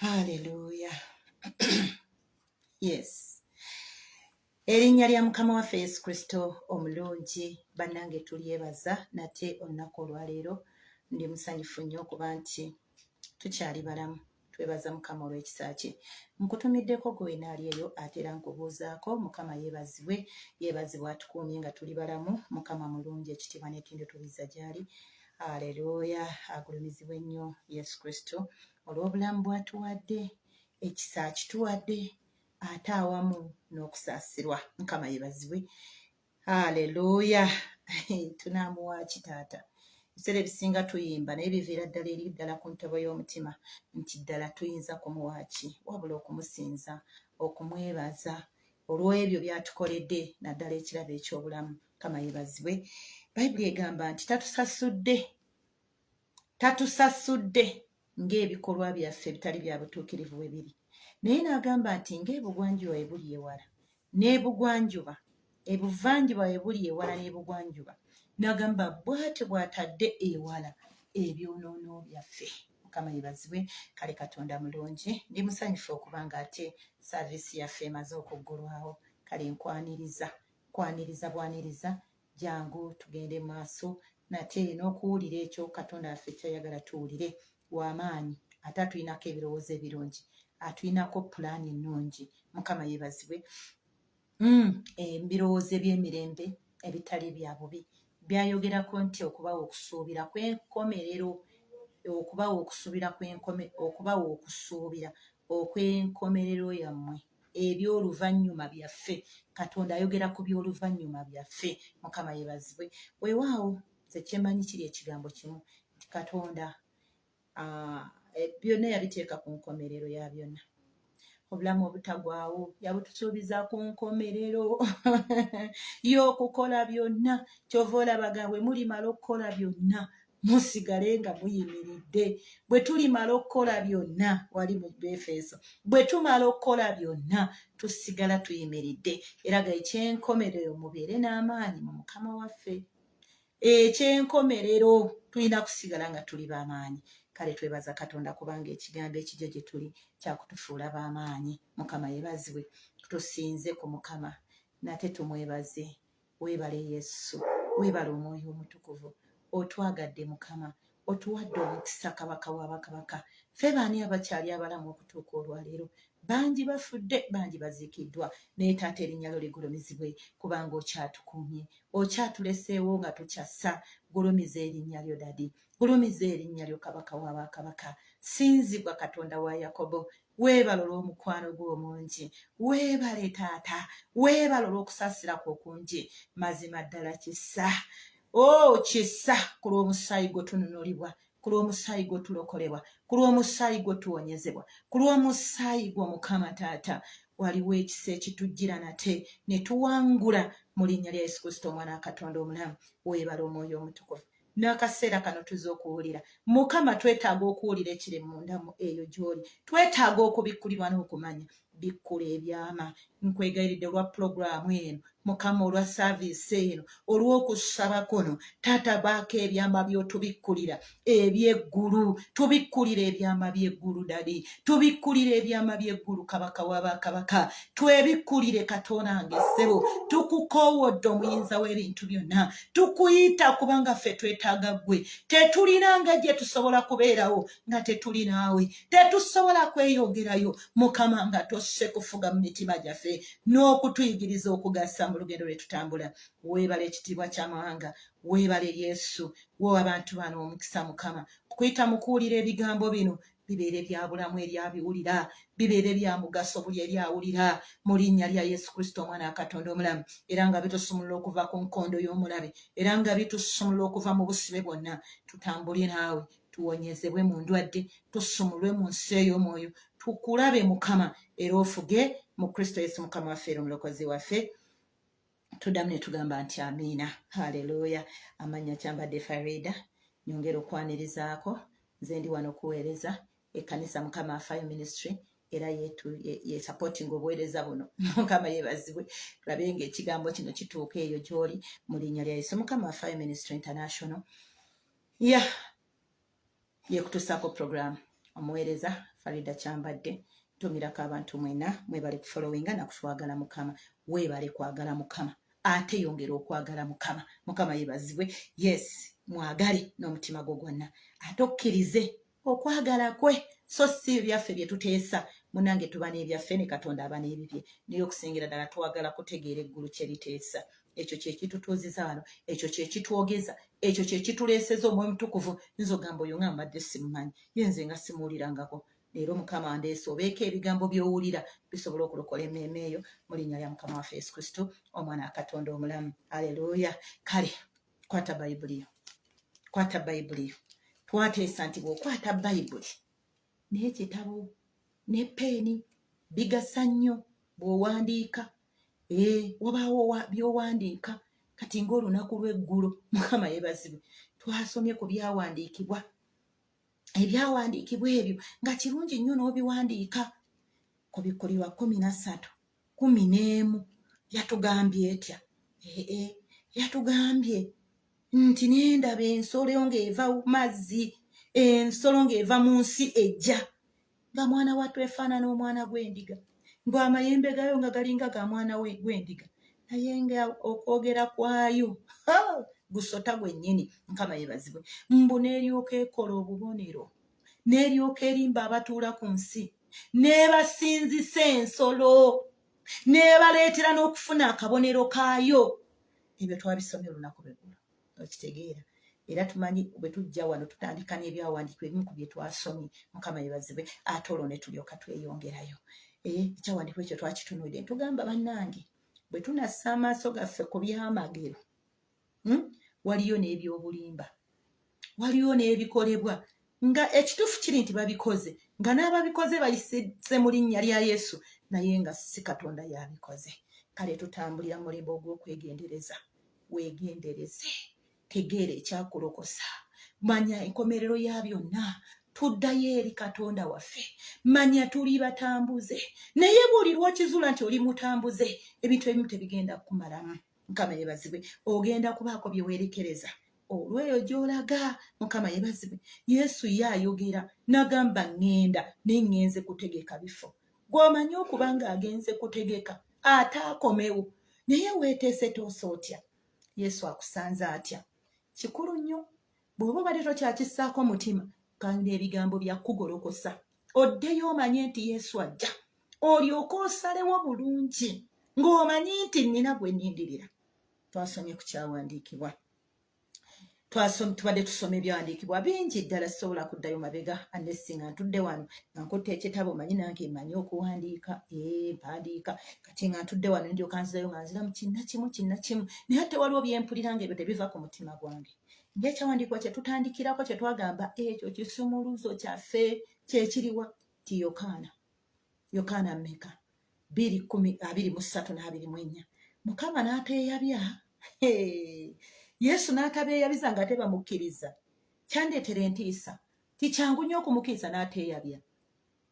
Haleluya. Yes. Erinnya lya Mukama waffe Yesu Kristo omulungi bannange tulyebaza nate olunaku olwaleero. Ndi musanyufu nnyo okuba nti tukyali balamu. Twebaza Mukama olw'ekisa kye. Nkutumiddeko gwe wena ali eyo ate era nkubuuzaako. Mukama yeebazibwe, yeebazibwe atukuumye nga tuli balamu. Mukama mulungi, ekitiibwa n'ettindo tubizza gy'ali. Aleluya, agulumizibwe nnyo Yesu Kristo olw'obulamu bw'atuwadde, ekisa akituwadde ate awamu n'okusaasirwa. Mukama yeebazibwe. Haleluya! Tunaamuwa ki taata? Ebiseera ebisinga tuyimba naye biviira ddala eri ddala ku ntobo y'omutima nti ddala tuyinza kumuwa ki wabula okumusinza, okumwebaza olw'ebyo by'atukoledde naddala ekirabo eky'obulamu. Mukama yeebazibwe. Bayibuli egamba nti tatusasudde Tatusasudde ng'ebikolwa byaffe ebitali bya butuukirivu bwe biri, naye n'agamba nti ng'ebugwanjuba bwe buli ewala n'ebugwanjuba, ebuvanjuba bwe buli ewala n'ebugwanjuba, n'agamba bw'atyo bw'atadde ewala ebyonoono byaffe. Mukama yebazibwe. Kale Katonda mulungi. Ndi musanyufu okuba nga ate saaviisi yaffe emaze okuggulwawo. Kale nkwaniriza, nkwaniriza bwaniriza Jangu tugende mu maaso nate n'okuwulira ekyo Katonda waffe ky'ayagala tuwulire. Wa maanyi ate atulinako ebirowoozo ebirungi, atulinako pulaani ennungi. Mukama yeebazibwe. Ebirowoozo eby'emirembe ebitali bya bubi byayogerako nti okubawa okusuubira kw'enkomerero, okubawa okusuubira kw'enkome, okubawa okusuubira okw'enkomerero yammwe. Eby'oluvannyuma byaffe. Katonda ayogera ku by'oluvannyuma byaffe. Mukama yebazibwe. Weewaawo nze kyemanyi kiri ekigambo kimu nti Katonda byonna yabiteeka ku nkomerero ya byonna. Obulamu obutagwawo yabutusuubiza ku nkomerero y'okukola byonna. Kyova olabaga bwe mulimala okukola byonna musigale nga muyimiridde. Bwe tulimala okukola byonna, wali mu Befeso, bwe tumala okukola byonna tusigala tuyimiridde. Era ga ekyenkomerero mubeere n'amaanyi mu Mukama waffe. Ekyenkomerero tulina kusigala nga tuli b'amaanyi. Kale twebaza Katonda kubanga ekigambo ekijja gye tuli kyakutufuula b'amaanyi. Mukama yebazibwe. Tusinze ku Mukama nate tumwebaze. Weebale Yesu, weebale Omwoyo Omutukuvu. Otwagadde Mukama, otuwadde omukisa Kabaka wa bakabaka. Ffe baani abakyali abalamu okutuuka olwaleero? Bangi bafudde, bangi baziikiddwa, naye Taata erinnya lyo ligulumizibwe kubanga okyatukuumye, okyatuleseewo nga tukyassa. Gulumiza erinnya lyo Dadi, gulumiza erinnya lyo Kabaka wa bakabaka. Sinzibwa Katonda wa Yakobo, Weebale olw'omukwano gwo omungi. Weebale taata. Weebale olw'okusaasira kwo okungi. Mazima ddala kisa. Oh, kisa ku lw'omusaayi gwo tununulibwa, ku lw'omusaayi gwo tulokolebwa, ku lw'omusaayi gwo tuwonyezebwa, ku lw'omusaayi gwo Mukama taata. Waliwo ekisa ekitujjira nate ne tuwangula mu linnya lya Yesu Kristo omwana wa Katonda omulamu. Weebale Omwoyo Omutukuvu. N'akaseera kano tuze okuwulira. Mukama, twetaaga okuwulira ekiri munda mu eyo gy'oli. Twetaaga okubikkulirwa n'okumanya. Bikkula ebyama. Nkwegayiridde olwa pulogulaamu eno, Mukama, olwa saaviisi eno, olw'okusaba kuno. Taata, baako ebyama by'otubikkulira eby'eggulu. Tubikkulira ebyama by'eggulu, Dadi. Tubikkulira ebyama by'eggulu, Kabaka wa bakabaka. Twebikkulire, Katonda nge ssebo. Tukukoowodde omuyinza w'ebintu byonna. Tukuyita kubanga ffe twetaaga ggwe. Tetulina nga gye tusobola kubeerawo nga tetuli naawe. Tetusobola kweyongerayo, Mukama, nga tosse kufuga mu mitima gyaffe n'okutuyigiriza okugasa mu lugendo lwe tutambula. Weebale ekitiibwa ky'amawanga. Weebale Yesu. Wowe abantu bano omukisa, Mukama, okuyita mu kuwulira ebigambo bino. Bibeere bya bulamu eri abiwulira, bibeere bya mugaso buli eri awulira, mu linnya lya Yesu Kristo Omwana wa Katonda omulamu, era nga bitusumulula okuva ku nkondo y'omulabe, era nga bitusumulula okuva mu busibe bwonna. Tutambule naawe, tuwonyezebwe mu ndwadde, tusumulwe mu nsi ey'omwoyo, tukulabe Mukama, era ofuge mu Kristo Yesu Mukama waffe era Omulokozi waffe. Tuddamu ne tugamba nti amiina, haleluya. Amannya Kyambadde Farida, nyongera okwanirizaako. Nze ndi wano okuweereza ekkanisa Mukama Afaayo Ministry, era yesupportinga obuweereza buno. Mukama yeebazibwe. Tulabe ng'ekigambo kino kituuka eyo gy'oli mu linnya lya Yesu. Mukama Afaayo Ministry International ya yekutusaako program. Omuweereza Farida Kyambadde, ntumirako abantu mwena, mwebale kufolowinga nakutwagala Mukama. Weebale kwagala Mukama, ate yongera okwagala Mukama. Mukama yebazibwe. Yes, mwagale n'omutima gwo gwonna, ate okkirize okwagala kwe, so si byaffe bye tuteesa. Munange, tuba n'ebyaffe ne Katonda aba n'ebibye, naye okusingira ddala twagala kutegeera eggulu kye liteesa. Ekyo kye kitutuuziza wano, ekyo kye kitwogeza, ekyo kye kituleeseza Omwoyo Mutukuvu. Nze ogamba oyo nga mbadde simumanyi, ye nze nga simuwulirangako, leero Mukama andeese obeeko ebigambo by'owulira bisobola okulokola emmeeme eyo, mu linnya lya Mukama waffe Yesu Kristo, Omwana wa Katonda omulamu. Aleluya. Kale kwata Bayibuli yo, kwata Bayibuli yo. Twateesa nti bw'okwata Bayibuli n'ekitabo ne peeni bigasa nnyo bw'owandiika. Ee, wabaawo by'owandiika. Kati ng'olunaku lw'eggulo, Mukama yeebazibwe, twasomye ku byawandiikibwa. Ebyawandiikibwa ebyo nga kirungi nnyo n'obiwandiika. Kubikkulirwa 13:11 yatugambye etya? Ee, yatugambye nti nendaba ensolo ng'eva mazzi, ensolo ng'eva mu nsi ejja, nga mwana wattu efaanana omwana gw'endiga, mbu amayembe gayo nga galinga ga mwana gw'endiga, naye nga okwogera kwayo gusota gwennyini. Mukama yebazibwe. Mbu n'eryoka ekola obubonero, n'eryoka erimba abatuula ku nsi, n'ebasinzisa ensolo, n'ebaleetera n'okufuna akabonero kaayo. Ebyo twabisomye olunaku lweggulo, okitegeera? Era tumanyi bwe tujja wano tutandika n'ebyawandiikibwa ebimu ku bye twasomye. Mukama yebazibwe. Ate olwo ne tulyoka tweyongerayo. Ekyawandiikibwa ekyo twakitunuulidde, tugamba bannange, bwe tunassa amaaso gaffe ku byamagero, Waliyo n'ebyobulimba, waliyo n'ebikolebwa nga ekituufu kiri nti babikoze, nga n'ababikoze bayise mu linnya lya Yesu, naye nga si Katonda yabikoze. Kale tutambulira mu mulembe ogw'okwegendereza. Weegendereze, tegeera ekyakulokosa, manya enkomerero ya byonna. Tuddayo eri Katonda waffe. Manya tuli batambuze, naye buli lw'okizuula nti oli mutambuze, ebintu ebimu tebigenda kukumalamu. Mukama yebazibwe. Ogenda kubaako bye weerekereza olweyo gy'olaga. Mukama yebazibwe. Yesu ye ayogera nagamba, ŋŋenda, naye ŋŋenze kutegeka bifo. Gw'omanyi okuba ng'agenze kutegeka ate akomewo, naye weeteese toosa otya? Yesu akusanze atya? Kikulu nnyo. Bw'oba obadde tokyakissaako mutima, kanga ebigambo bya kugolokosa, oddeyo omanye nti Yesu ajja, olyoke osalewo bulungi ng'omanyi nti nnina gwe nnindirira. Twasomye ku kyawandiikibwa, tubadde tusoma ebyawandiikibwa bingi ddala, sisobola kuddayo mabega unless nga ntudde wano nga nkutte ekitabo. Manyi nange mmanyi okuwandiika, mpandiika. Kati nga ntudde wano ndyoka nzirayo nga nzira mu kinna kimu, kinna kimu, naye ate waliwo byempulira nga ebyo tebiva ku mutima gwange. Ng'ekyawandiikibwa kye tutandikirako, kye twagamba ekyo kisumuluzo kyaffe, kyekiriwa? Ti Yokaana, Yokaana mmeka? 2:10 23 n'24. Mukama n'ateeyabya, Yesu n'atabeeyabiza nga tebamukkiriza. Kyandeetera entiisa. Tikyangu nnyo okumukkiriza n'ateeyabya.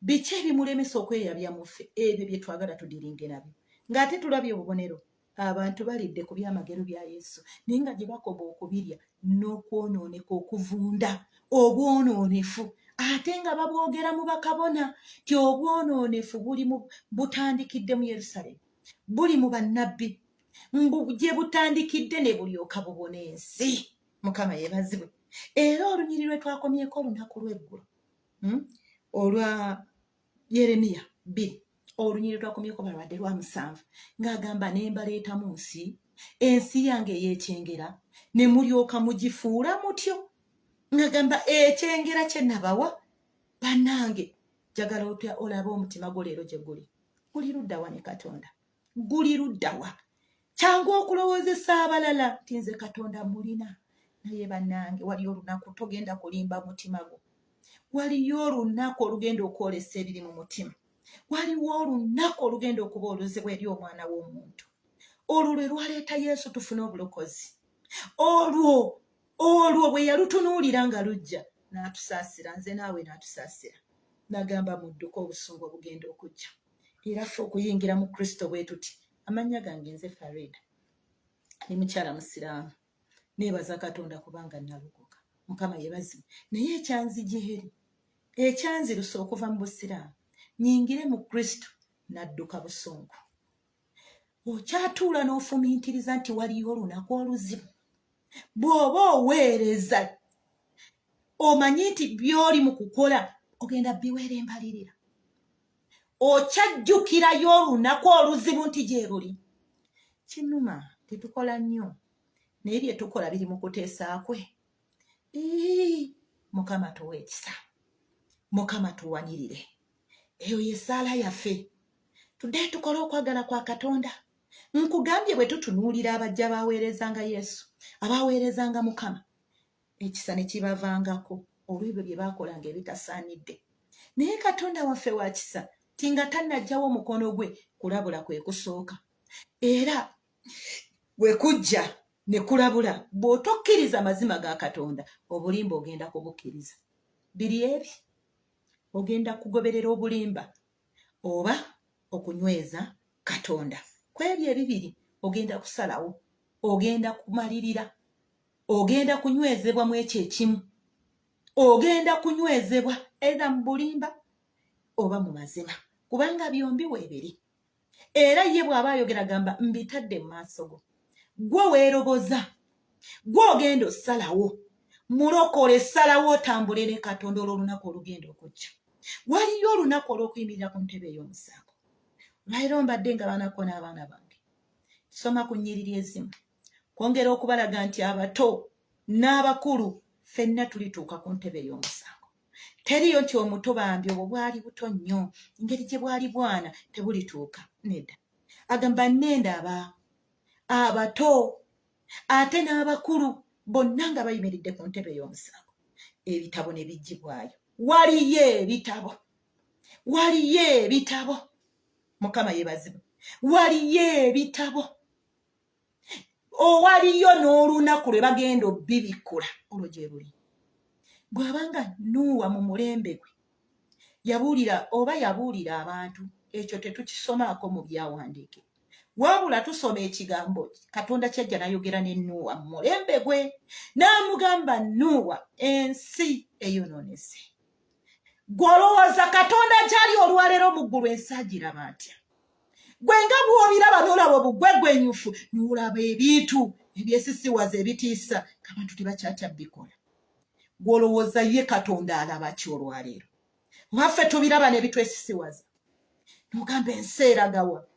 Biki ebimulemesa okweyabya mu ffe? Ebyo bye twagala tudiringe nabyo, ng'ate tulabye obubonero. Abantu balidde ku byamagero bya Yesu, naye nga gye bakoma okubirya n'okwonooneka, okuvunda, obwonoonefu, ate nga babwogera mu bakabona ti obwonoonefu buli butandikidde mu Yerusalemu, buli mu bannabbi, mbu gye butandikidde ne bulyoka bubona ensi. Mukama yebazibwe. Era olunyiri lwe twakomyeko olunaku lw'eggulo, Olwa Yeremiya 2, olunyiri twakomyeko balwadde lwa 7, ng'agamba, ne mbaleeta mu nsi, ensi yange ey'ekyengera, ne mulyoka mugifuula mutyo. Ng'agamba ekyengera kye nabawa. Bannange, njagala otya olabe omutima gwo leero gye guli. Guli luddawa ne Katonda? Guli luddawa? Kyangu okulowoozesa abalala nti nze Katonda mulina, naye bannange, waliyo olunaku, togenda kulimba mutima gwo, waliyo olunaku olugenda okwolesa ebiri mu mutima. Waliwo olunaku olugenda okuba oluzibu eri omwana w'omuntu. Olwo lwe lwaleeta Yesu tufune obulokozi. Olwo bwe yalutunuulira nga lujja, n'atusaasira nze naawe, n'atusaasira n'agamba, mudduke obusungu obugenda okujja. Era ffe okuyingira mu Kristo bwe tuti. Amannya gange nze Farida, ndi mukyala musiraamu. Neebaza Katonda kubanga nalokoka. Mukama yebazibwe. Naye ekyanzija eri Ekyanzirusa okuva mu Busiraamu nyingire mu Kristo, nadduka busungu. Okyatuula n'ofumiitiriza nti waliyo olunaku oluzibu. Bw'oba oweereza omanyi nti by'oli mu kukola ogenda biweera embalirira. Okyajjukirayo olunaku oluzibu nti gye luli. Kinuma tetukola nnyo, naye bye tukola biri mu kuteesa kwe. Ii, Mukama tuwe ekisa, Mukama tuwanirire. Eyo ye ssaala yaffe. Tuddeyo tukole okwagala kwa Katonda. Nkugambye bwe tutunuulira abajja baaweerezanga Yesu, abaaweerezanga Mukama, ekisa ne kibavangako olw'ebyo bye baakolanga ebitasaanidde. Naye Katonda waffe wa kisa, ti nga tannaggyawo omukono gwe, kulabula kwe kusooka. Era bwe kujja ne kulabula, bw'otokkiriza mazima ga Katonda, obulimba ogenda kubukkiriza. Biri ebi, ogenda kugoberera obulimba oba okunyweza Katonda. Ku ebyo ebibiri ogenda kusalawo, ogenda kumalirira, ogenda kunywezebwa mu ekyo ekimu, ogenda kunywezebwa either mu bulimba oba mu mazima, kubanga byombi weebiri. Era ye bw'aba ayogera gamba mbitadde mu maaso go, gwe weeroboza, gwe ogenda osalawo. Mulokole, salawo otambule ne Katonda olw'olunaku olugenda okujja. Waliyo olunaku olw'okuyimirira ku ntebe ey'omusango. Olwaleero mbadde nga banako n'abaana bange soma ku nnyiriri ezimu kwongera okubalaga nti abato n'abakulu ffenna tulituuka ku ntebe ey'omusango. Teriyo nti omuto bambi obwo bwali buto nnyo, engeri gye bwali bwana tebulituuka. Nedda, agamba nendaba abato ate n'abakulu bonna nga bayimiridde ku ntebe ey'omusango, ebitabo ne biggyibwayo. Waliyo ebitabo, waliyo ebitabo, Mukama yeebazibwe, waliyo ebitabo, owaliyo n'olunaku lwe bagenda obibikkula olwo gye luli. Bw'abanga Nuuwa mu mulembe gwe yabuulira oba yabuulira abantu, ekyo tetukisomaako mu byawandiikibwa, wabula tusoma ekigambo Katonda kyajja n'ayogera ne Nuuwa mu mulembe gwe n'amugamba, Nuuwa, ensi eyonoonese. Gwe olowooza Katonda gy'ali olwaleero mu ggulu ensi agiraba atya? Gwe nga bw'obiraba n'olaba obugwegwenyufu, n'olaba ebintu ebyesisiwaza ebitiisa ng'abantu tebakyatya bikola. Gwe olowooza ye Katonda alaba ki olwaleero? Waffe tubiraba ne bitwesisiwaza, n'ogamba ensi eragawa?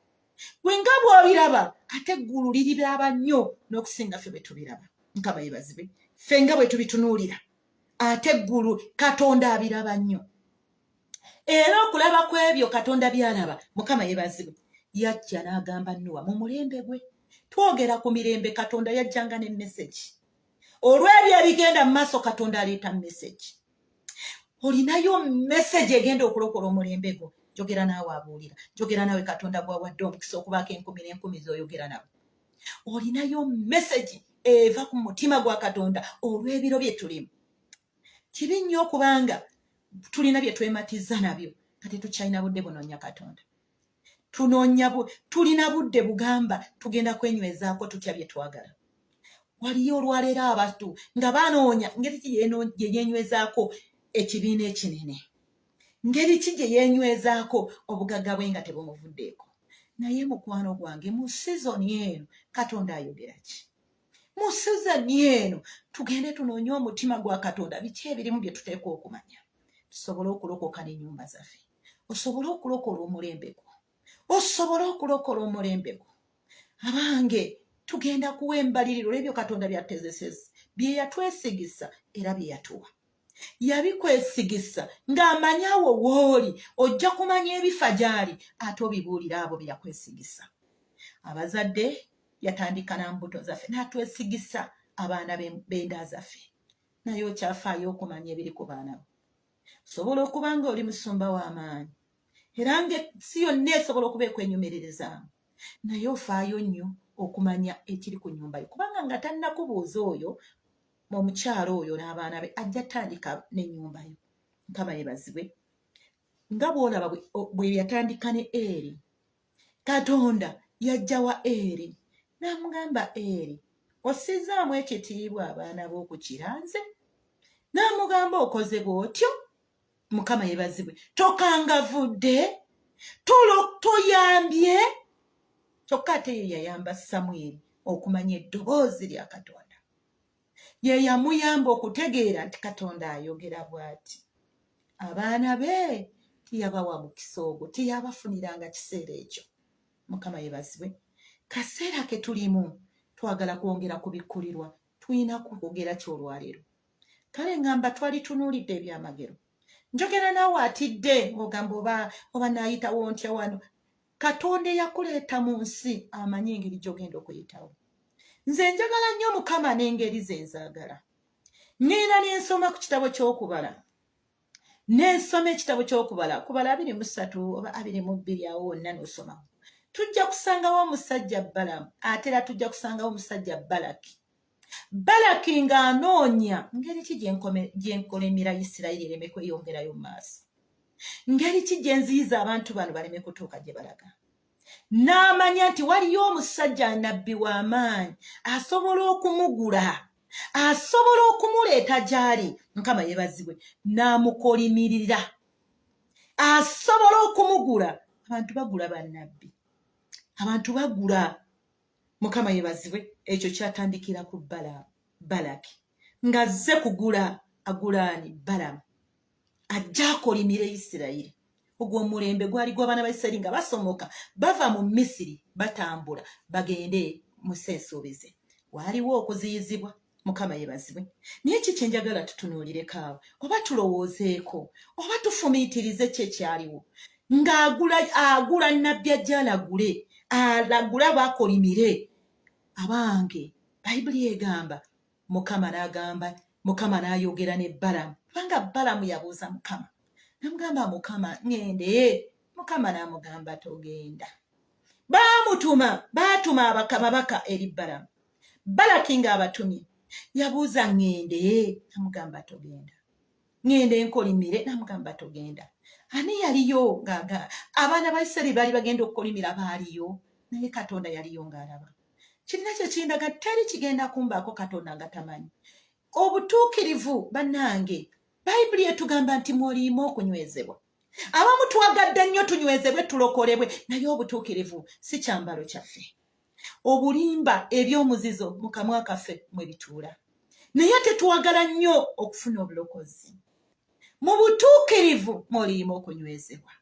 Gwe nga bw'obiraba ate eggulu liribiraba nnyo n'okusinga ffe bwe tubiraba. Mukama yeebazibwe. Ffe nga bwe tubitunuulira ate eggulu Katonda abiraba nnyo. Era okulaba kw'ebyo Katonda by'alaba, Mukama yeebazibwe, yajja n'agamba Nuwa mu mulembe gwe. Twogera ku mirembe, Katonda yajjanga ne mesegi. Olw'ebyo ebigenda mu maaso, Katonda aleeta mesegi. Olinayo mesegi egenda okulokola omulembe gwo. Njogera naawe abuulira, njogera naawe Katonda gw'awadde omukisa okubaako enkumi n'enkumi z'oyogera nabo. Olinayo mesegi eva ku mutima gwa Katonda olw'ebiro bye tulimu. Kibi nnyo okubanga tulina bye twematiza nabyo nga tetukyalina budde bunoonya Katonda. Tunoonya tulina budde bugamba tugenda kwenywezaako tutya bye twagala. Waliyo olwaleero abantu nga banoonya ngeri ki gye yeenywezaako ekibiina ekinene, ngeri ki gye yeenywezaako obugagga bwe nga tebumuvuddeeko. Naye mukwano gwange, mu sizoni eno Katonda ayogera ki? Mu sizoni eno tugende tunoonye omutima gwa Katonda, biki ebirimu bye tuteekwa okumanya tusobole okulokoka n'ennyumba zaffe, osobole okulokola omulembe gwo, osobole okulokola omulembe gwo. Abange, tugenda kuwa embaliriro olw'ebyo Katonda byatezeseza, bye yatwesigisa era bye yatuwa. Yabikwesigisa ng'amanyi awo w'oli ojja kumanya ebifa gy'ali ate obibuulira abo bye yakwesigisa. Abazadde yatandika na mbuto zaffe n'atwesigisa abaana b'enda zaffe, naye okyafaayo okumanya ebiri ku baana bo. Osobola okuba nga oli musumba w'amaanyi era ng'ensi yonna esobola okuba ekwenyumiririzaamu, naye ofaayo nnyo okumanya ekiri ku nnyumba yo, kubanga nga tannakubuuza oyo omukyalo oyo n'abaana be ajja tandika n'ennyumba yo. Mukama yeebazibwe. Nga bw'olaba bwe yatandika ne Eri, Katonda yajja wa Eri n'amugamba, Eri, ossizaamu ekitiibwa abaana b'okukira nze? N'amugamba, okoze bw'otyo? Mukama yebazibwe. Tokangavudde, toyambye. Kyokka ate ye yayamba Samwiri okumanya eddoboozi lya Katonda, ye yamuyamba okutegeera nti Katonda ayogera bw'ati. Abaana be tiyabawa mukisa ogwo, tiyabafuniranga kiseera ekyo. Mukama yebazibwe. Kaseera ke tulimu twagala kwongera kubikkulirwa, tulina kwogera ki olwaleero? Kale ngamba twalitunuulidde ebyamagero. Njogera naawe atidde ng'ogamba oba naayitawo ntya wano. Katonda eyakuleeta mu nsi amanyi engeri gy'ogenda okuyitawo. Nze njagala nnyo Mukama n'engeri ze nzaagala. Ŋŋenda ne nsoma ku kitabo ky'Okubala, ne nsoma ekitabo ky'Okubala, Kubala 23 oba 22, awo wonna n'osomawo. Tujja kusangawo omusajja Balamu, ate era tujja kusangawo omusajja Balaki. Balaki ng'anoonya ngeri ki gye nkolemera Isirayiri ereme kweyongerayo mu maaso, ngeri ki gye nziyiza abantu bano baleme kutuuka gye balaga. N'amanya nti waliyo omusajja nabbi w'amaanyi asobola okumugula, asobola okumuleeta gy'ali. Mukama yeebazibwe. N'amukolimirira. Asobola okumugula. Abantu bagula bannabbi, abantu bagula. Mukama yebazibwe. Ekyo kyatandikira ku Balaki ng'azze kugula agulaani Balamu ajja akolimire Isirayiri. Ogwo omulembe gwali gw'abaana ba Isirayiri nga basomoka bava mu Misiri, batambula bagende mu nsi ensuubize. Waaliwo okuziyizibwa. Mukama yebazibwe. Naye ki kyenjagala tutunuulireko awo, oba tulowoozeeko, oba tufumiitirize ki ekyaliwo ng'agula agula nabbi ajja alagule, alagule abakolimire abange? Bayibuli egamba Mukama n'agamba, Mukama n'ayogera ne Balamu, kubanga Balamu yabuuza Mukama, namugamba, Mukama, ŋŋende? Mukama n'amugamba, togenda. Baamutuma, baatuma ababaka eri Balamu. Balaki ng'abatumye yabuuza, ŋŋende? Namugamba, togenda. Ŋŋende nkolimire? Namugamba, togenda. Ani yaliyo ng'aga abaana ba Isirayiri baali bagenda okukolimira? Baaliyo, naye Katonda yaliyo ng'alaba. Kirina kye kindaga, teri kigenda kumbaako Katonda nga tamanyi. Obutuukirivu, bannange, Bayibuli etugamba nti mwoliima okunywezebwa. Abamu twagadde nnyo tunywezebwe, tulokolebwe, naye obutuukirivu si kyambalo kyaffe. Obulimba, eby'omuzizo mu kamwa kaffe mwe bituula, naye tetwagala nnyo okufuna obulokozi. Mu butuukirivu mwoliima okunywezebwa.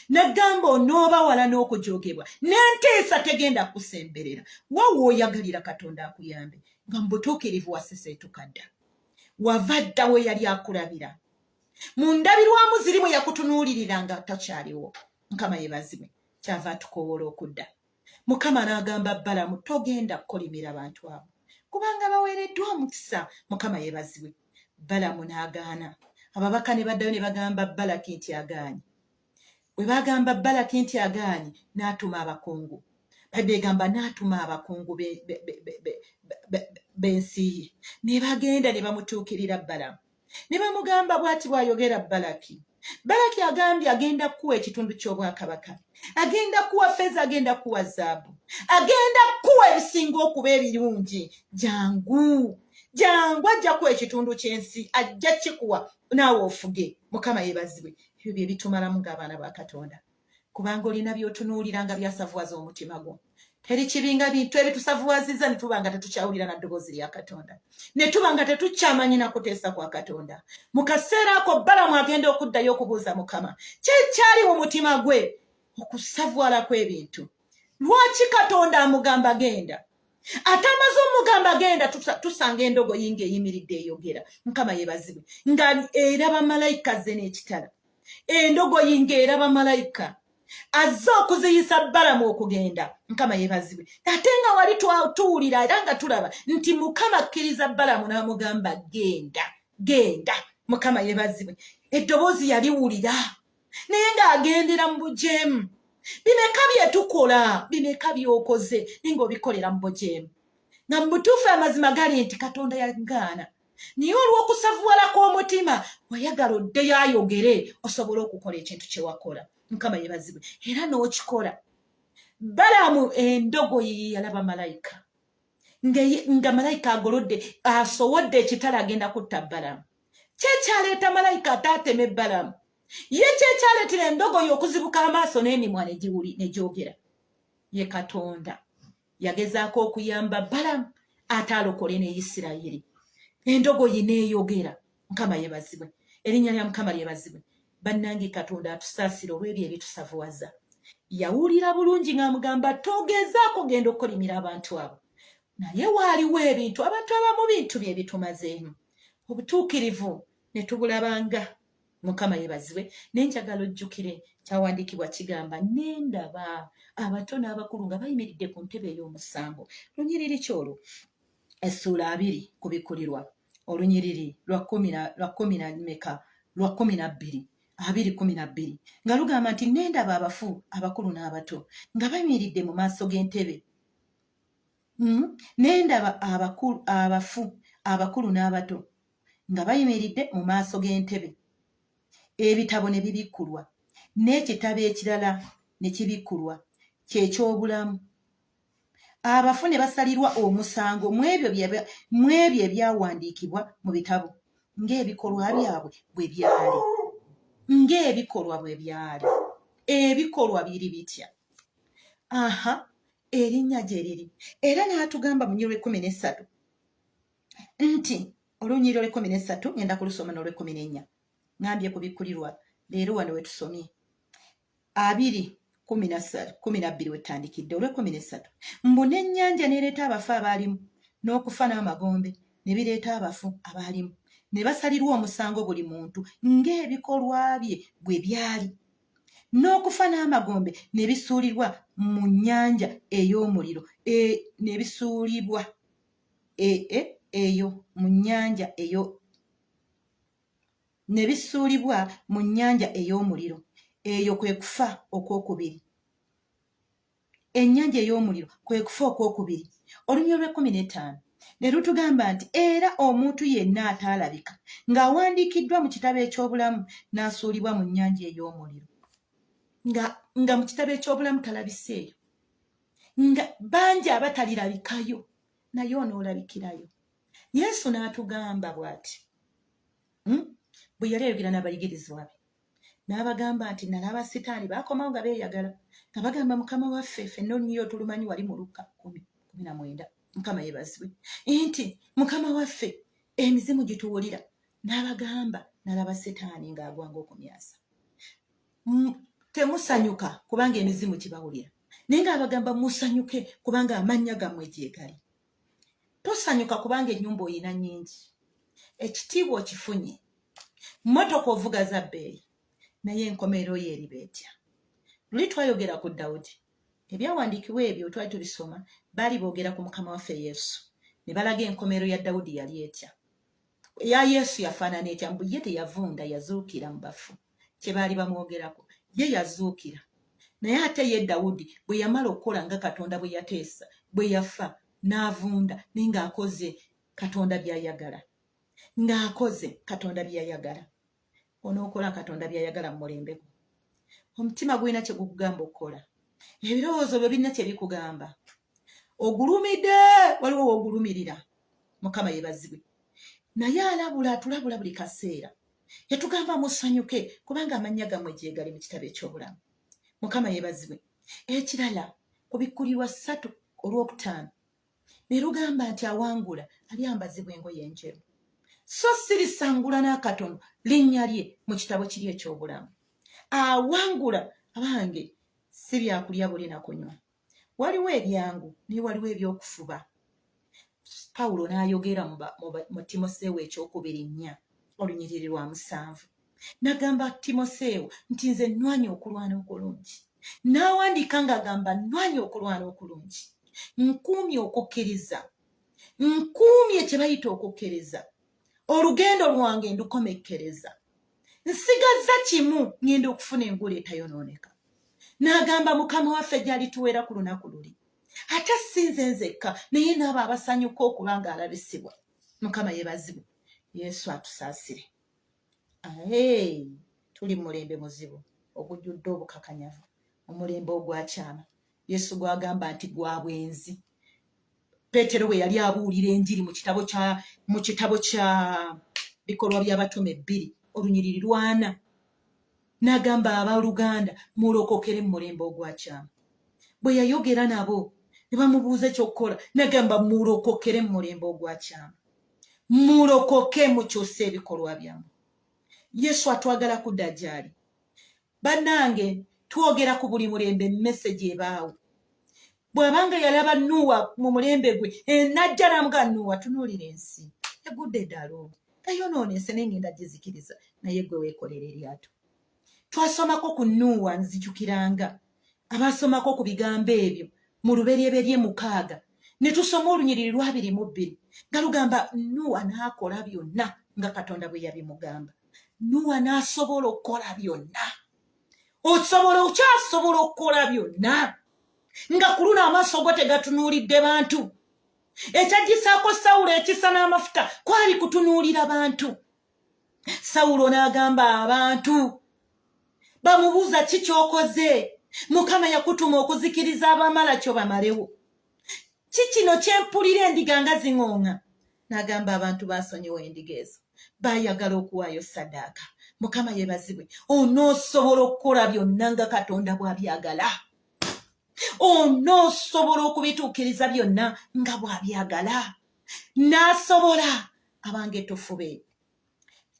Nagamba onooba wala n'okujoogebwa, n'entiisa tegenda kukusemberera. Wa w'oyagalira Katonda akuyambe nga mu butuukirivu waseseetuka dda, wava dda we yali akulabira mu ndabirwamu ziri mwe yakutunuulirira nga takyaliwo. Mukama yebazibwe. Kyava atukowoola okudda. Mukama n'agamba Balamu, togenda kukolimira bantu abo, kubanga baweereddwa omukisa. Mukama yebazibwe. Balamu n'agaana. Ababaka ne baddayo ne bagamba Balaki nti agaanye. Bwe bagamba Balaki nti agaanye, n'atuma abakungu. Bayibuli egamba n'atuma abakungu b'ensi ye, ne bagenda ne bamutuukirira Balamu ne bamugamba, bw'ati bw'ayogera Balaki. Balaki agambye agenda kukuwa ekitundu ky'obwakabaka, agenda kukuwa feeza, agenda kukuwa zaabu, agenda kukuwa ebisinga okuba ebirungi. Jangu, jangu, ajja kuwa ekitundu ky'ensi, ajja kikuwa naawe ofuge. Mukama yebazibwe. Ebyo bye bitumalamu ng'abaana ba Katonda, kubanga olina by'otunuulira nga byasavuwaza omutima gwo. Teri kibinga bintu ebitusavuwaziza ne tuba nga tetukyawulira na ddoboozi lya Katonda, ne tuba nga tetukyamanyi na kuteesa kwa Katonda. Mu kaseera ako Balamu agenda okuddayo okubuuza Mukama kyekyali mu mutima gwe, okusavuwala kw'ebintu. Lwaki Katonda amugamba genda? Ate amaze omugamba genda, tusanga endogoyi ng'eyimiridde eyogera. Mukama yebazibwe. Nga eraba malayika ze n'ekitala. Endogoyi ng'eraba malayika azze okuziyisa Balamu okugenda. Mukama yebazibwe. Ate nga wali tuwulira era nga tulaba nti Mukama akkiriza Balamu n'amugamba genda, genda. Mukama yebazibwe. Eddoboozi yaliwulira, naye ng'agendera mu bujeemu. Bimeka bye tukola, bimeka by'okoze naye ng'obikolera mu bujeemu, nga mu butuufu amazima gali nti Katonda yagaana, naye olw'okusavuwala kw'omutima wayagala oddeyo ayogere osobole okukola ekintu kye wakola. Mukama yebazibwe. Era n'okikola. Balamu endogoyi ye yalaba malayika, nga malayika agolodde, asowodde ekitala, agenda kutta Balamu. Kyekyaleeta malayika ate ateme Balamu? Ye kyekyaleetera endogoyi okuzibuka amaaso n'emimwa ne gyogera. Ye Katonda yagezaako okuyamba Balamu ate alokole ne Isirayiri. Endogoyi n'eyogera. Mukama yebazibwe, erinnya lya Mukama lyebazibwe. Bannange, Katonda atusaasira olw'ebyo ebitusavuwaza. Yawulira bulungi ng'amugamba, togezaako genda okukolimira abantu abo. Naye waaliwo ebintu, abantu abamu bintu bye bitumazeemu obutuukirivu ne tubulabanga. Mukama yebazibwe. Naye njagala ojjukire kyawandiikibwa kigamba, nendaba abato n'abakulu nga bayimiridde ku ntebe ey'omusango. Lunyiriri kyolwo, essuula 2 Kubikkulirwa, olunyiriri lwa kumi na meka? Lwa 12, 2:12, nga lugamba nti, nendaba abafu, abakulu n'abato, nga bayimiridde mu maaso g'entebe. Nendaba abafu, abakulu n'abato, nga bayimiridde mu maaso g'entebe, ebitabo ne bibikkulwa, n'ekitabo ekirala ne kibikkulwa, kyekyobulamu. Abafu ne basalirwa omusango mu ebyo ebyawandiikibwa mu bitabo, ng'ebikolwa byabwe bwe byali, ng'ebikolwa bwe byali. Ebikolwa biri bitya? Aha, erinnya gye riri. Era n'atugamba mu nyirwa 13 nti, olunyiriri olw'ekkumi n'essatu ngenda kulusoma n'olw'ekkumi n'ennya. Ŋambye Kubikkulirwa leero wano we tusomye 2:12 wetandikidde, olw'ekkumi n'essatu, mbu n'ennyanja n'ereeta abafu abaalimu, n'okufa n'amagombe ne bireeta abafu abaalimu, ne basalirwa omusango buli muntu ng'ebikolwa bye bwe byali. N'okufa n'amagombe ne bisuulibwa mu nnyanja ey'omuliro, ne bisuulibwa eyo mu nnyanja eyo, ne bisuulibwa mu nnyanja ey'omuliro. Eyo kwe kufa okwokubiri. Ennyanja ey'omuliro kwe kufa okwokubiri. Olunyiriri olw'ekkumi n'ettaano ne lutugamba nti, era omuntu yenna ataalabika ng'awandiikiddwa mu kitabo eky'obulamu n'asuulibwa mu nnyanja ey'omuliro. Nga mu kitabo eky'obulamu talabiseeyo, nga bangi abatalirabikayo, naye onoolabikirayo. Yesu n'atugamba bw'ati, Bwe yali ayogera n'abayigirizwa be, n'abagamba nti, nalaba Sitaani baakomawo nga beeyagala, nga bagamba Mukama waffe. Ffenna olunyiriri otulumanyi wali mu Lukka 10:19. Mukama yeebazibwe, nti, Mukama waffe, emizimu gituwulira. N'abagamba, nalaba Sitaani ng'agwa ng'okumyasa. Temusanyuka kubanga emizimu gibawulira, naye ng'abagamba, musanyuke kubanga amannya gammwe gye gali. Tosanyuka kubanga ennyumba oyina nnyingi, ekitiibwa okifunye, mmotoka ovuga za bbeeyi, naye enkomerero yo eriba etya? Luli twayogera ku Dawudi. Ebyawandiikibwa ebyo twali tubisoma, baali boogera ku Mukama waffe Yesu, ne balaga enkomerero ya Dawudi yali etya, eya Yesu yafaanana etya. Mbu ye teyavunda, yazuukira mu bafu. Kye baali bamwogerako, ye yazuukira. Naye ate ye Dawudi bwe yamala okukola nga Katonda bwe yateesa, bwe yafa n'avunda, naye ng'akoze Katonda by'ayagala, ng'akoze Katonda by'ayagala. Onookola Katonda by'ayagala mu mulembe gwo? Omutima gulina kye gukugamba okukola, ebirowoozo byo birina kye bikugamba. Ogulumidde, waliwo w'ogulumirira. Mukama yebazibwe. Naye alabula, atulabula buli kaseera. Yatugamba, musanyuke kubanga amannya gammwe gye gali mu kitabo eky'obulamu. Mukama yebazibwe. Ekirala, Kubikkulirwa 3 olwokutaano ne lugamba nti, awangula alyambazibwa engoye enjeru, so sirisangula n'akatono linnya lye mu kitabo kiri eky'obulamu. Awangula, abange, si byakulya buli na kunywa. Waliwo ebyangu, naye waliwo ebyokufuba. Pawulo n'ayogera mu Timoseewo ekyokubiri 4 olunyiriri lwa 7, n'agamba Timoseewo nti, nze nnwanye okulwana okulungi. N'awandiika ng'agamba, nnwanye okulwana okulungi, nkuumye okukkiriza, nkuumye kye bayita okukkiriza, olugendo lwange ndukomekkereza, nsigazza kimu, ŋŋenda okufuna engule etayonooneka. N'agamba, Mukama waffe gy'alituweera ku lunaku luli, ate si nze nzekka, naye n'abo abasanyuka okuba nga alabisibwa. Mukama yeebazibwe. Yesu atusaasire. Tuli mu mulembe muzibu ogujjudde obukakanyavu, omulembe ogwakyama, Yesu gwagamba nti gwa bwenzi. Peetero bwe yali abuulira enjiri mu kitabo kya Bikolwa by'Abatume 2 olunyiriri 4. N'agamba abaluganda mulokokere mu mulembe ogwakyamu. Bwe yayogera nabo ne bamubuuza ekyokukola, n'agamba mulokokere mu mulembe ogwakyamu, mulokoke, mukyuse ebikolwa byammwe. Yesu atwagala kudda gy'ali. Bannange, twogera ku buli mulembe message ebaawo. Bw'abanga yalaba Nuuwa mu mulembe gwe, enajja n'amugaa, Nuuwa, tunuulira ensi egudde eddalu, eyonoonese, naye ngenda gizikiriza, naye gwe weekolera eryato. Twasomako ku Nuuwa, nzijukiranga abaasomako ku bigambo ebyo mu Luberyeberye 6, ne tusoma olunyiriri lwa 22 nga lugamba, Nuuwa n'akola byonna nga Katonda bwe yabimugamba. Nuuwa n'asobola okukola byonna. Osobola, okyasobola okukola byonna nga ku luno amaaso go tegatunuulidde bantu. Ekyagisaako Sawulo ekisa n'amafuta kwali kutunuulira bantu. Sawulo n'agamba abantu bamubuuza, ki kyokoze? Mukama yakutuma okuzikiriza abamala kyo bamalewo. Ki kino kyempulira endiga nga ziŋooŋa? N'agamba abantu basonyiwa endiga ezo, bayagala okuwaayo sadaaka. Mukama yebazibwe. Onoosobola okukola byonna nga Katonda bw'abyagala? Onoosobola okubituukiriza byonna nga bw'abyagala? N'asobola. Abange, tufube,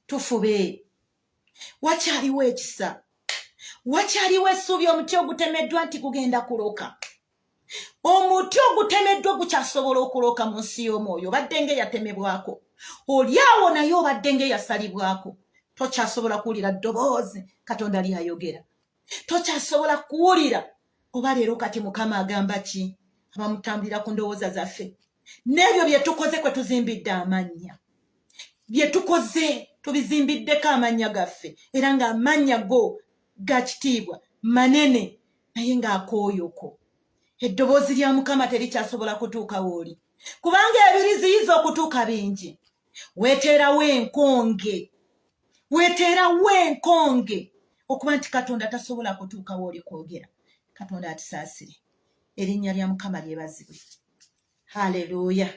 tufube, wakyaliwo ekisa, wakyaliwo essuubi. Omuti ogutemeddwa nti gugenda kuloka, omuti ogutemeddwa gukyasobola okuloka mu nsi y'omwoyo. Obadde nga eyatemebwako, oli awo naye obadde nga eyasalibwako, tokyasobola kuwulira ddoboozi Katonda lyayogera, tokyasobola kuwulira oba leero kati Mukama agamba ki. Abamutambulira ku ndowooza zaffe n'ebyo bye tukoze kwe tuzimbidde amannya, bye tukoze tubizimbiddeko amannya gaffe, era ng'amannya go ga kitiibwa manene, naye ng'akooyoko eddoboozi lya Mukama terikyasobola kutuuka wooli, kubanga ebiriziyiza okutuuka bingi. Weeteerawo enkonge, weeteerawo enkonge okuba nti Katonda tasobola kutuuka wooli kwogera. Katonda atusaasire. Erinnya lya Mukama lyebazibwe. Haleluya!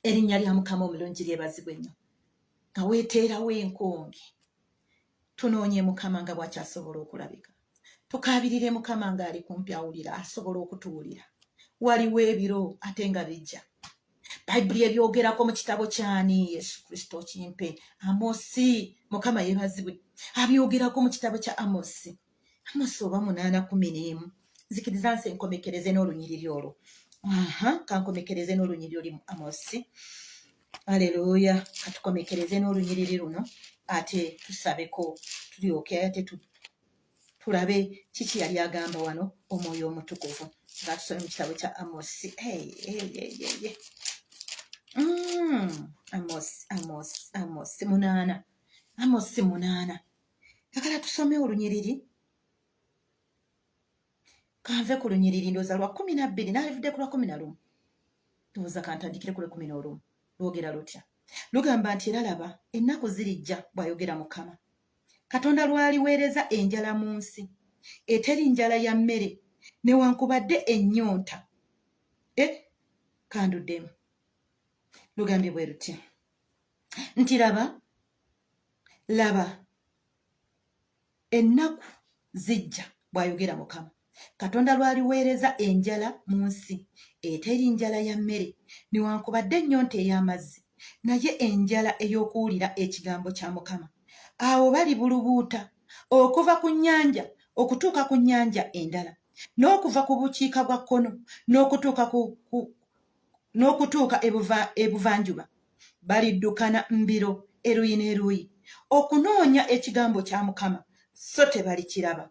Erinnya lya Mukama omulungi lyebazibwe nnyo. Nga weeteerawo enkonge, tunoonye Mukama nga bwakyasobola okulabika, tukaabirire Mukama ng'ali kumpi, awulira, asobola okutuwulira. Waliwo ebiro ate nga bijja. Bayibuli ebyogerako mu kitabo kyani? Yesu Kristo kimpe. Amosi. Mukama yebazibwe. Abyogerako mu kitabo kya Amosi, Amosi oba 8:11. Nzikiriza nsi enkomekereze n'olunyiriri olwo. Aha, kankomekereze n'olunyiriri oli mu Amosi. Aleluya! Katukomekereze n'olunyiriri luno, ate tusabeko, tulyoke ate tulabe kiki yali agamba wano Omwoyo Omutukuvu ng'atusomye mu kitabo kya Amosi. Hey, hey, hey, hey, hey. Amosi, Amosi, Amosi 8, Amosi 8. Njagala tusome olunyiriri, kanve ku lunyiriri ndowooza lwa 12, naalivudde ku lwa 11, ndowooza kantandikire ku lwe 11. Lwogera lutya? Lugamba nti, era laba, ennaku zirijja, bw'ayogera Mukama Katonda, lwaliweereza enjala mu nsi, eteri njala ya mmere newankubadde ennyonta. E kanduddemu. Lugambye bwe luti nti, laba, laba, ennaku zijja, bw'ayogera Mukama Katonda, lwaliweereza enjala mu nsi, eteri njala ya mmere newankubadde ennyonta ey'amazzi, naye enjala ey'okuwulira ekigambo kya Mukama. Awo balibulubuuta okuva ku nnyanja okutuuka ku nnyanja endala, n'okuva ku bukiika bwa kkono n'okutuuka ebuvanjuba. Baliddukana mbiro eruyi n'eruyi okunoonya ekigambo kya Mukama, so tebalikiraba.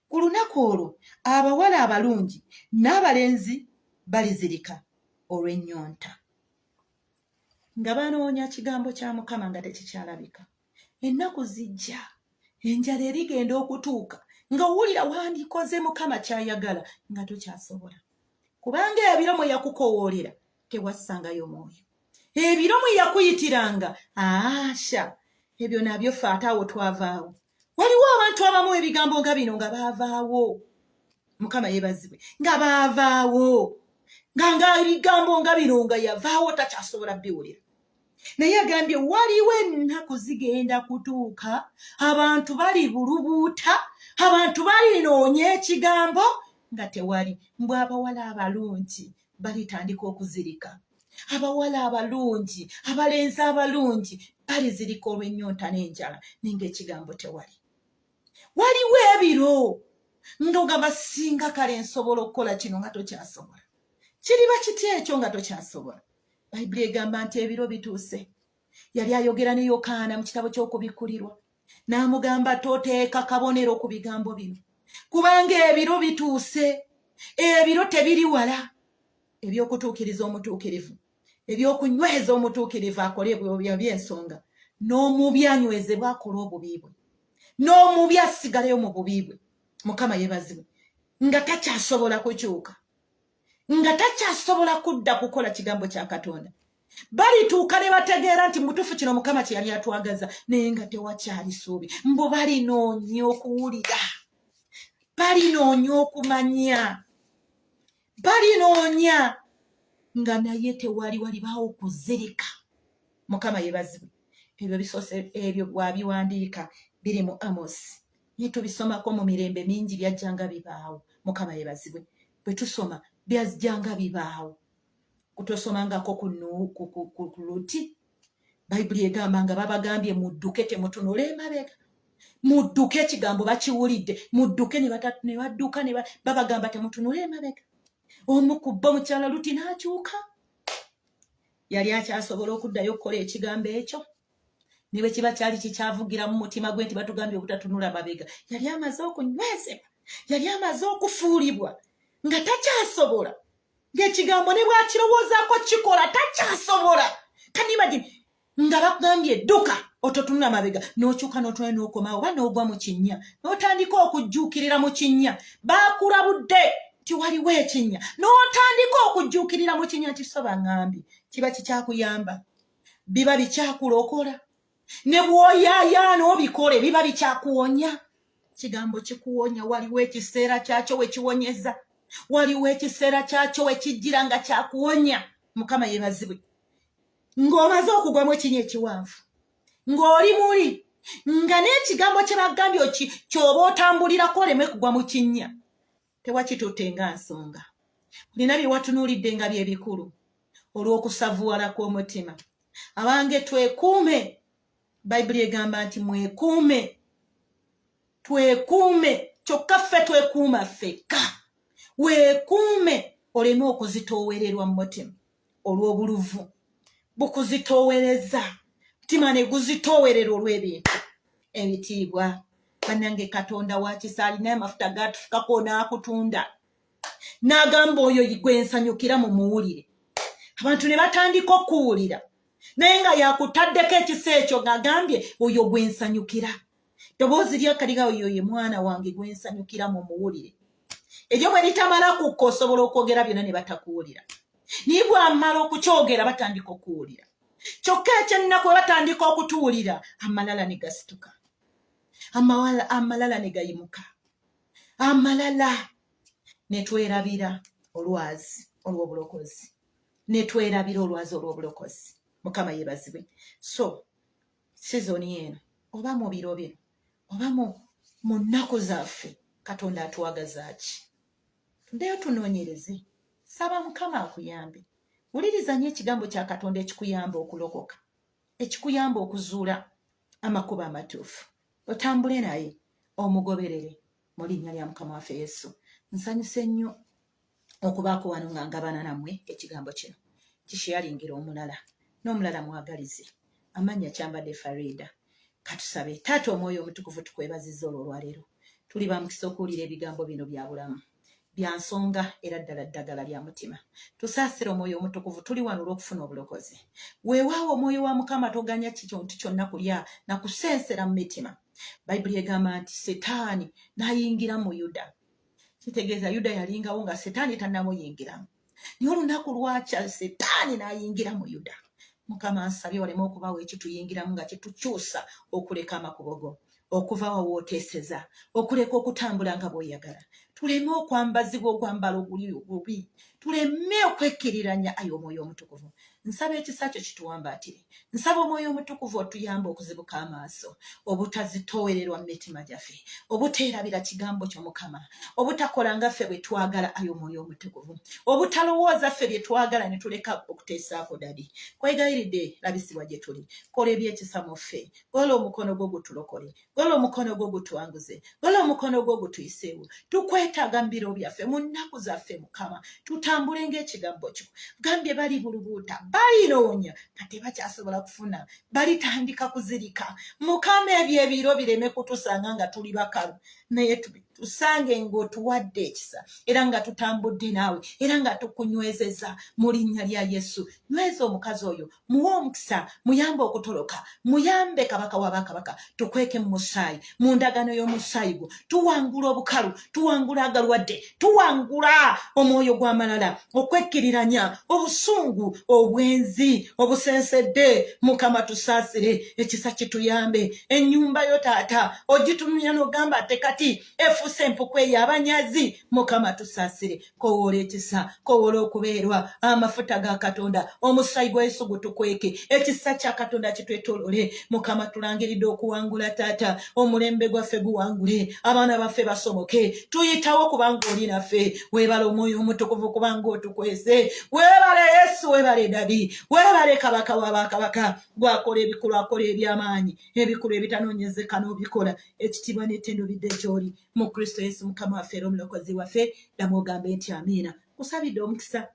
Ku lunaku olwo abawala abalungi n'abalenzi balizirika olw'ennyonta, nga banoonya kigambo kya Mukama nga tekikyalabika. Ennaku zijja, enjala erigenda okutuuka nga owulira wandikoze Mukama kyayagala nga tokyasobola, kubanga ebiro mwe yakukowoolera tewassangayo mwoyo, ebiro mwe yakuyitiranga asha ebyo nabyo ffe ate awo twavaawo. Waliwo abantu abamu ebigambo nga bino nga baavaawo. Mukama yebazibwe. Nga baavaawo, nga ebigambo nga bino nga yavaawo, takyasobola biwulira. Naye agambye waliwo ennaku zigenda kutuuka, abantu bali bulubuuta, abantu balinoonya ekigambo nga tewali. Mbu abawala abalungi balitandika okuzirika, abawala abalungi, abalenzi abalungi balizirika olw'ennyonta n'enjala, naye ng'ekigambo tewali. Waliwo ebiro nga ogamba singa kale nsobola okukola kino, nga tokyasobola. Kiriba kiti ekyo nga tokyasobola? Bayibuli egamba nti ebiro bituuse. Yali ayogera ne Yokaana mu kitabo ky'Okubikkulirwa, n'amugamba, toteeka kabonero ku bigambo bino, kubanga ebiro bituuse, ebiro tebiri wala eby'okutuukiriza omutuukirivu, ebyokunyweza omutuukirivu akole byensonga, n'omubi anywezebwa akole obubi bwe, n'omubi asigaleyo mu bubi bwe. Mukama yebazibwe, nga takyasobola kukyuka, nga takyasobola kudda kukola kigambo kya Katonda. Balituuka ne bategeera nti mutuufu kino Mukama kye yali atwagaza, naye nga tewakyali suubi. Mbu balinoonya okuwulira, balinoonya okumanya, balinoonya nga naye tewali, walibaawo kuzirika. Mukama yebazibwe. Ebyo bisoose, ebyo bwabiwandiika biri mu Amosi, naye tubisomako mu mirembe mingi, byajjanga bibaawo. Mukama yebazibwe. Bwe tusoma byajjanga bibaawo. Kutosomangako ku Luti? Bayibuli egamba nga babagambye, mudduke, temutunula emabega, mudduke. Ekigambo bakiwulidde, mudduke, ne badduka. Ne babagamba, temutunula emabega. Omu ku bo, mukyala Luti, n'akyuka. Yali akyasobola okuddayo okukola ekigambo ekyo? Ne bwe kiba kyali kikyavugira mu mutima gwe nti batugambye obutatunula mabega, yali amaze okunywezebwa, yali amaze okufuulibwa nga takyasobola, ng'ekigambo ne bwakirowoozaako kikola takyasobola. Can you imagine nga bakugambye dduka ototunula mabega, n'okyuka n'otula n'okomawo oba n'ogwa mu kinnya, n'otandika okujjuukirira mu kinnya? Bakulabudde nti waliwo ekinnya, n'otandika okujjuukirira mu kinnya nti so baŋŋambye. Kiba kikyakuyamba? Biba bikyakulokola? Ne bw'oyaayaana obikole, biba bikyakuwonya? Kigambo kikuwonya, waliwo ekiseera kyakyo we kiwonyeza, waliwo ekiseera kyakyo we kijjira nga kyakuwonya. Mukama yebazibwe. Ng'omaze okugwamu ekinya ekiwanvu, ng'oli muli nga n'ekigambo kye bagambye ky'oba otambulirako oleme kugwa mu kinnya, tewakitutte nga nsonga. Olina bye watunuulidde nga bye bikulu olw'okusavuwala kw'omutima. Abange, twekuume. Bayibuli egamba nti mwekuume, twekuume. Kyokka ffe twekuuma ffekka. Weekuume oleme okuzitoowererwa mu mutima olw'obuluvu bukuzitoowereza, mutima ne guzitoowerera olw'ebintu ebitiibwa. Bannange, Katonda wakisa, alina amafuta gatufukako n'akutunda n'agamba, oyo gwe nsanyukira, mumuwulire. Abantu ne batandika okuwulira, naye nga yakutaddeko ekisa ekyo, ng'agambye, oyo gwe nsanyukira. Ddoboozi lyakaliga, oyo ye mwana wange gwe nsanyukira, mumuwulire. Eryo bwe litamala kukka, osobola okwogera byonna ne batakuwulira, naye bwamala okukyogera batandika okuwulira. Kyokka ekyennaku, bwe batandika okutuwulira, amalala ne gasituka, amalala ne gayimuka, amalala ne twerabira olwazi olw'obulokozi, ne twerabira olwazi olw'obulokozi. Mukama yeebazibwe. So sizoni eno, oba mu biro bino, oba mu nnaku zaffe, Katonda atwagaza ki? Tuddeyo tunoonyereze. Saba Mukama akuyambe. Wuliriza nnyo ekigambo kya Katonda ekikuyamba okulokoka, ekikuyamba okuzuula amakubo amatuufu, otambule naye, omugoberere mu linnya lya Mukama waffe Yesu. Nsanyuse nnyo okubaako wano nga ngabana nammwe ekigambo kino. Kisharingira omulala n'omulala, mwagalize. Amannya Kyambadde Farida. Katusabe. Taata Omwoyo Omutukuvu, tukwebaziza olwo olwaleero tuli ba mukisa okuwulira ebigambo bino bya bulamu, bya nsonga, era ddala ddagala lya mutima. Tusaasire, Omwoyo Omutukuvu, tuli wano olw'okufuna obulokozi. Weewaawo, Omwoyo wa Mukama, toganya kintu kyonna kulya nakusensera mu mitima. Bayibuli egamba nti Setaani n'ayingira mu Yuda. Kitegeeza Yuda yalingawo nga Setaani tannamuyingiramu, naye olunaku lwakya Setaani n'ayingira mu Yuda. Mukama, nsabye waleme okubawo ekituyingiramu nga kitukyusa okuleka amakubo go, okuva wa wooteeseza, okuleka okutambula nga bw'oyagala. Tuleme okwambazibwa ogwambala oguli obubi, tuleme okwekkiriranya. Ayi Omwoyo Omutukuvu, Nsaba ekisa kyo kituwambaatire. Nsaba Omwoyo Omutukuvu otuyambe okuzibuka amaaso, obutazitoowererwa mu mitima gyaffe, obuteerabira kigambo kyo Mukama, obutakola nga ffe bwe twagala, ayi Omwoyo Omutukuvu, obutalowooza ffe bye twagala ne tuleka okuteesaako Dadi. Kwegayiridde labisibwa gye tuli, kola ebyekisa mu ffe, golola omukono gwo gutulokole, Golola omukono gwo gutwanguze, golola omukono gwo gutuyiseewo. Tukwetaaga mu biro byaffe, mu nnaku zaffe, Mukama, tutambule ng'ekigambo kyo. Gambye bali bulubuuta, balinoonya nga tebakyasobola kufuna, balitandika kuzirika. Mukama, ebyo ebiro bireme kutusanga nga tuli bakalu, naye tusange ng'otuwadde ekisa era nga tutambudde naawe era nga tukunywezeza mu linnya lya Yesu. Nyweza omukazi oyo, muwe omukisa, muyambe okutoloka, muyambe Kabaka wa bakabaka. Tukweke mu musaayi, mu ndagaano y'omusaayi gwo. Tuwangula obukalu, tuwangula agalwadde, tuwangula omwoyo gw'amalala, okwekkiriranya, obusungu, obwenzi obusensedde. Mukama, tusaasire, ekisa kituyambe. Ennyumba yo taata ogitunulira n'ogamba ate kati efuuse empuku eyo abanyazi. Mukama, tusaasire, kowoola ekisa, kowoola okubeerwa amafuta ga Katonda, omusaayi gwa Yesu gutukweke, ekisa kya Katonda kitwetolole. Mukama, tulangiridde okuwangula taata, omulembe gwaffe guwangule, abaana baffe basomoke, tuyitawo kubanga oli naffe. Weebale Omwoyo Omutukuvu kubanga otukwese. Weebale Yesu, weebale Dadi, weebale Kabaka wa bakabaka, gwakola ebikulu, akola ebyamaanyi, ebikulu ebitanoonyezeka n'obikola. Ekitiibwa n'ettendo bidde gy'oli mu Kristo Yesu Mukama waffe era Omulokozi waffe. Ddamu ogambe nti amiina. Nkusabidde omukisa,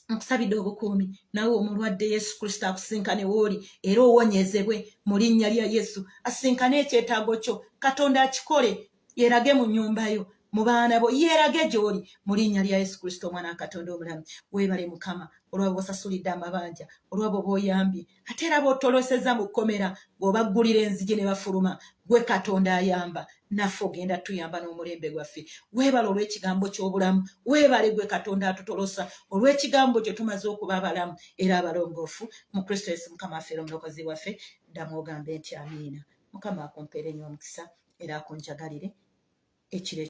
nkusabidde obukuumi. Nawe omulwadde, Yesu Kristo akusinkane wooli era owonyezebwe mu linnya lya Yesu. Asinkane ekyetaago kyo, Katonda akikole, yerage mu nnyumba yo, mu baana bo, yeerage gy'oli mu linnya lya Yesu Kristo, Omwana wa Katonda omulamu. Weebale Mukama olwabo bosasulidde amabanja, olwabo boyambye, ate era botoloseza mu kkomera ng'obaggulira enzigi ne bafuluma. Gwe Katonda ayamba, naffe ogenda tuyamba n'omulembe gwaffe. Weebale olw'ekigambo ky'obulamu. Weebale gwe Katonda atutolosa olw'ekigambo kye tumaze okuba abalamu era abalongoofu mu Kristo Yesu Mukama waffe era Omulokozi waffe. Ddamu ogambe nti amiina. Mukama akumpeere nnyo omukisa era akunjagalire ekiro.